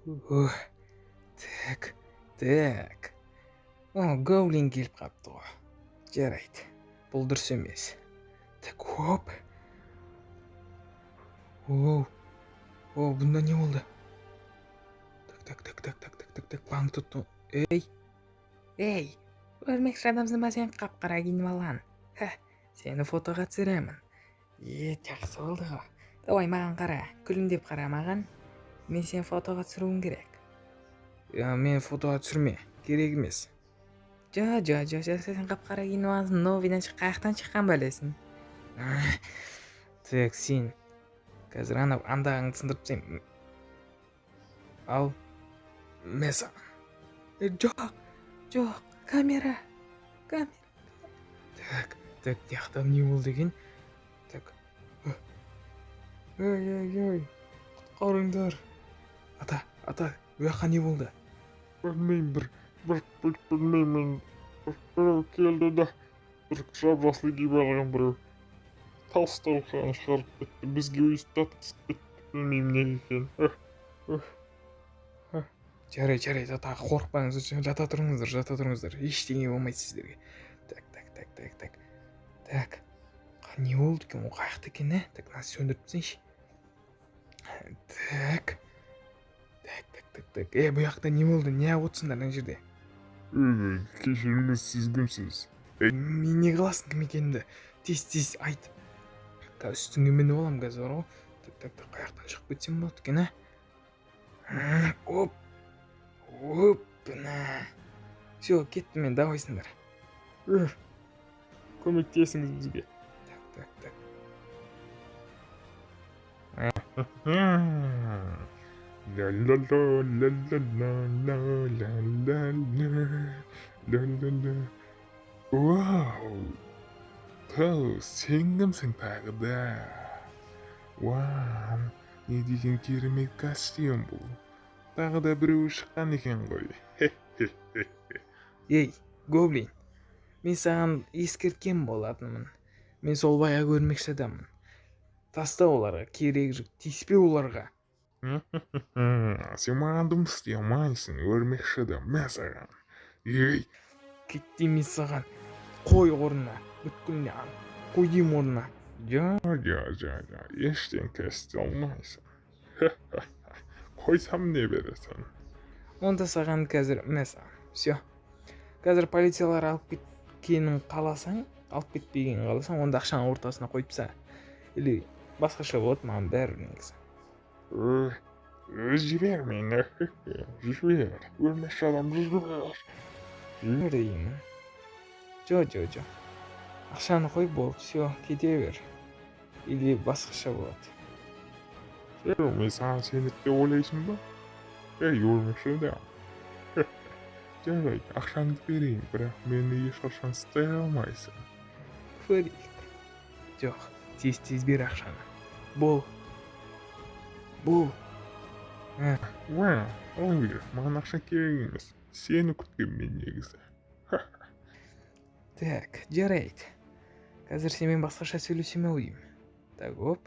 Ух, так, так. О, гоблин келіп қапты ғой. Жарайды, бұл дұрыс емес. Так, оп. Оу, о, бұнда не болды? Так, так, так, так, так, так, так, так, банк тұтты. Ей, ей, өрмекші адамсың ба сен, қап-қара киініп алған? Ха, сені фотоға түсіремін. Е, жақсы болды ғой. Давай, маған қара, күлімдеп қара маған. Мен сені фотоға түсіруім керек. Я, мен фотоға түсірме, керек емес. Жо, жо, жо, жо, сен қап-қара киініп алғансың, новыйдан қай жақтан шыққан бәлесің? Так, сен қазір анау андағыңды сындырып тастаймын. Ал, мә саған. Жоқ, жоқ, камера, камера. Так, так, мына жақта не болды екен? Так. Ей, ей, ей, құтқарыңдар. Ата, ата, бұл жаққа не болды? Білмеймін, бір білмеймін, бір біреу келді да, бір жап жасыл киіп алған біреу толстовканы шығарып кетті, бізге өйстіп татқызып кетті, білмеймін неге екенін. Жарайды, жарайды, ата, қорықпаңыз, жата тұрыңыздар, жата тұрыңыздар, ештеңе болмайды сіздерге. Так, так, так, так, так, так. Не болды екен, ол қай жақта екен, ә? Так, мынаны сөндіріп тастайыншы. Так, так, так, так, так. Е, бұл жақта не болды, неғып отырсыңдар мына жерде? Ей, кешіріңіз, сіз кімсіз? Мен не қыласың кім екенімді? Тез, тез айт. Қазір үстіңе мініп аламын қазір бар ғой. Так, так, так, қай жақтан шығып кетсем болады екен, ә? Оп, оп, на. Все, кеттім мен, давайсыңдар. Көмектесіңіз бізге. Так, так, так. Ла ла ла ла ла ла ла ла ла ла ла ла. Вау! Тау, сен кімсің тағы да? Вау, не деген керемет костюм бұл. Тағы да біреуі шыққан екен ғой. Ей, гоблин, мен саған ескерткен болатынмын. Мен сол баяғы өрмекші адаммын. Таста оларға, керегі жоқ, тиіспе оларға. Сен маған дым істей алмайсың, өрмекші адам, мә саған. Ей, Кет деймін саған. Қой орнына, бүткіліне қой деймін орнына. Жа, жа, жа, жа, ештеңке істей алмайсың. Қойсам не бересің? Онда саған қазір, мә саған. Все. Қазір полициялар алып кеткенін қаласаң, алып кетпегенін қаласаң, онда ақшаны ортасына қойып таста. Или басқаша болады, маған бәрібір негізі. Жібер мені, жібер, өрмекші адам, жібер. Жібер деймін. Жо, жо, жо. Ақшаны қой, болды, все, кете бер. Или басқаша болады. Сен, мен саған сенеді деп ойлайсың ба? Ей, өрмекші адам. Жарайды, ақшаңды берейін, бірақ мені ешқашан ұстай алмайсың. Көрейік. Жоқ, тез, тез бер ақшаны. Бол. Бол. Уә, ала бер, маған ақша керек емес. Сені күткен мен негізі. Так, жарайды. Қазір сенімен басқаша сөйлесем ау деймін. Так, оп.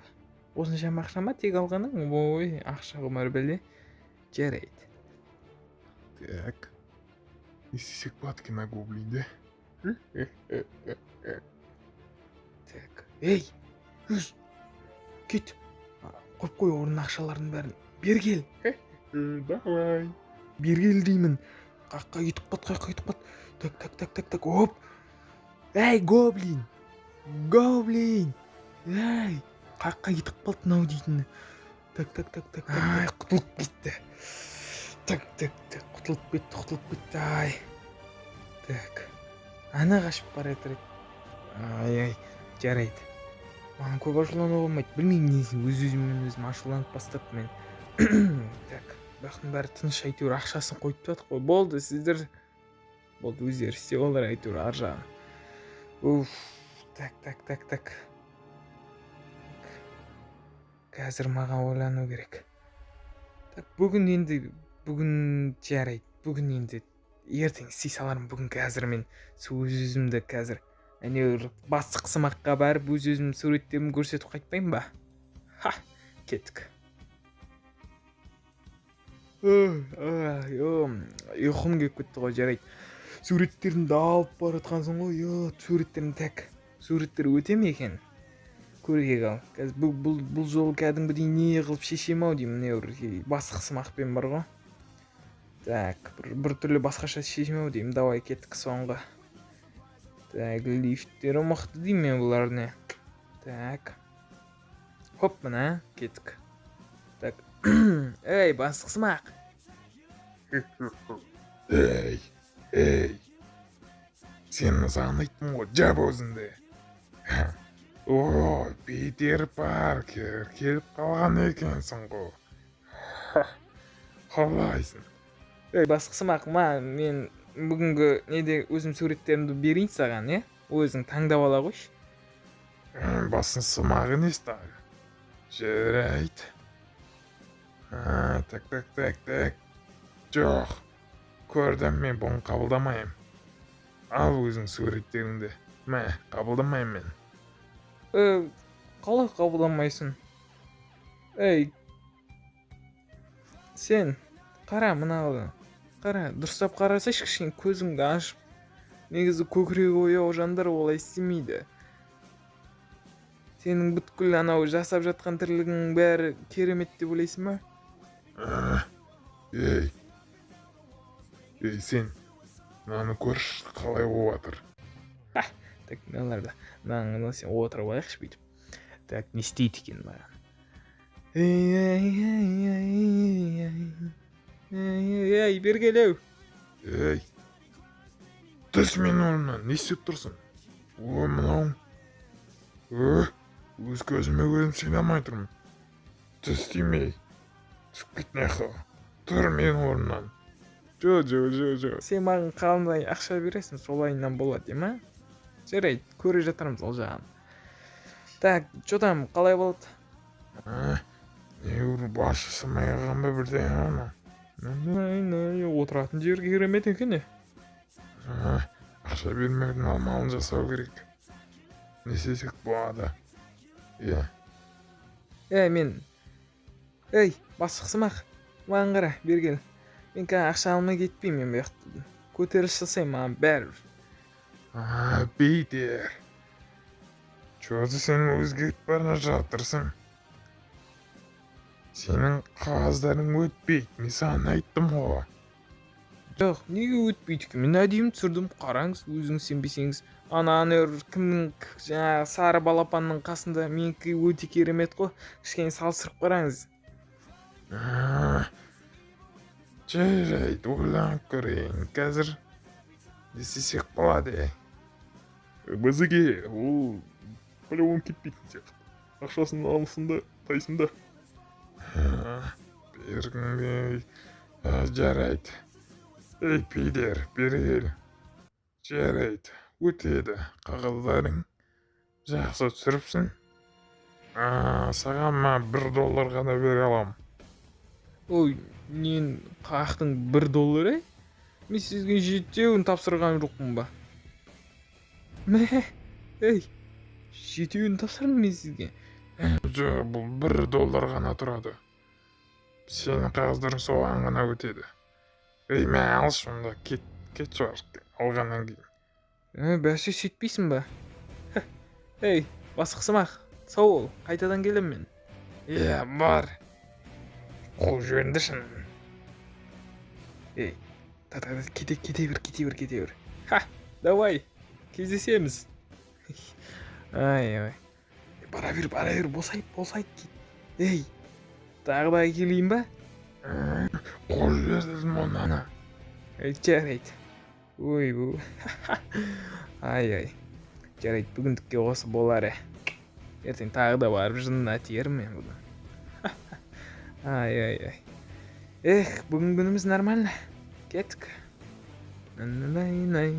Осыншама ақша ма тек алғаның? Ой, ақша құмар бәле. Жарайды. Так. Не істесек болады екен мына гоблинді? Так. Ей, үш. Кет. Қойып қой орнына ақшалардың бәрін. Бері кел. Давай. Бері кел деймін. Қаққа кетіп қалды, қаққа кетіп қалды. Так, так, так, так, так, оп. Ей, гоблин. Гоблин. Ей, қаққа кетіп қалды мынау дейтін. Так, так, так, так, так, ай, құтылып кетті. Так, так, так, құтылып кетті, құтылып кетті, ай. Так. Ана қашып бара жатыр еді. Ай, ай, жарайды. Маған көп ашулануға болмайды. Білмеймін несін, өз өзіммен өзім ашуланып бастаппын мен. Так, бұяқтың бәрі тыныш, әйтеуір ақшасын қойып тастадық қой. Болды, сіздер болды, өздері істеп алар әйтеуір ар жағын. Уф, так, так, так, так. Қазір маған ойлану керек. Так, бүгін енді, бүгін жарайды, бүгін енді ертең істей салармын. Бүгін қазір мен сол өз өзімді қазір әнеуір бастық сымаққа барып, өз өзімнің суреттерімді көрсетіп қайтпаймын ба? Ха, кеттік. Ұйқым келіп кетті ғой. Жарайды, суреттерімді алып бара жатқансың ғой. Е, суреттерім, так, суреттер өте ме екен, көрейік. Ал қазір бұл жолы кәдімгідей не қылып шешем ау деймін. Міне, бір бастықсымақпен бар ғой. Так, бір түрлі басқаша шешем ау деймін. Давай, кеттік соңғы. Так, лифттері мықты деймін мен бұлардың. Так, хоп, мына, кеттік. Так, ей, бастықсымақ! Ей, ей, сен, саған айттым ғой, жап аузыңды. Ой, Питер Паркер, келіп қалған екенсің ғой. Қалайсың? Ей, бастықсымақ, ма, мен бүгінгі неде өзім суреттерімді берейін саған, иә, өзің таңдап ала қойшы. Басын сымағы несі тағы? Жарайды. Так, так, так, так, жоқ, көрдім, мен бұны қабылдамаймын. Ал өзің суреттеріңді, мә, қабылдамаймын мен. Қалай қабылдамайсың? Ей, сен қара, мынаны қара, дұрыстап қарасайшы, кішкене көзіңді ашып. Негізі көкірегі ояу жандар олай істемейді. Сенің бүткіл анау жасап жатқан тірлігіңнің бәрі керемет деп ойлайсың ба? Ей, ей, сен мынаны көрші, қалай болып жатыр. Так, мыналарды, мынаны сен отырып алайықшы бүйтіп. Так, не істейді екен маған? Ей, ей, ей, ей, ей, ей, бері кел, ау. Ей, түс менің орнымнан, не істеп тұрсың? О, мынауың, өз көзіме өзім сене алмай тұрмын. Түс тимей, түсіп кет мына жаққа, тұр менің орнымнан. Жо, жо, жо, жо. Сен маған қандай ақша бересің, солайынан болады ма? Жарайды, көре жатармыз ол жағын. Так, че там, қалай болады? Не, бір басы сымай қалған ба, бірдеңе ана. Отыратын жер керемет екен, е. Ақша бермеудің амалын жасау керек. Не істесек болады, иә? Ей, мен, ей, бастықсымақ, маған қара, бері кел. Мен қазір ақша алмай кетпеймін. Мен бұл жақта көтеріліс жасаймын, маған бәрібір. Питер, че сен өзгеріп бара жатырсың? Сенің қағаздарың өтпейді, мен саған айттым ғой. Жоқ, неге өтпейді екен? Мен әдемі түсірдім, қараңыз өзіңіз, сенбесеңіз. Ана кімнің, жаңағы сары балапанның қасында менікі өте керемет қой, кішкене салыстырып қараңыз. Жарайды, ойланып көрейін қазір, не істесек болады. Базеке, ол по-любому кетпейтін сияқты. Ақшасын алсын да, тайсын да. Бергің. Жарайды. Ей, Питер, бері кел. Жарайды, өтеді, қағаздарың жақсы түсіріпсің. Саған ма 1 доллар ғана бере аламын. Ой, нен қаяқтың 1 доллар, ей? Мен сізге жетеуін тапсырған жоқпын ба? Мә, ей, жетеуін тапсырдым мен сізге. Жоқ, бұл 1 доллар ғана тұрады, сенің қағаздарың соған ғана өтеді. Ей, мә, алшы онда, кет, кетші алғаннан кейін. Бәсе, сөйтпейсің ба? Ей, бастықсымақ, сау бол, қайтадан келемін мен. Иә, бар, қуып жіберіңдерші. Ей, та, та, кете, кете бер, кете бер, кете бер. Ха, давай, кездесеміз. Ай, ай, бара бер, бара бер, босайт, босайт, кет. Ей, тағы да келейін ба? Қуып жібер дедім ғой мынаны. Ей, жарайды. Ойбу, ай, ай, жарайды, бүгіндікке осы болар. Е, ертең тағы да барып жынына тиермін мен бұны. Ай, ай, ай, эх, бүгін күніміз нормально. Кеттік. Най.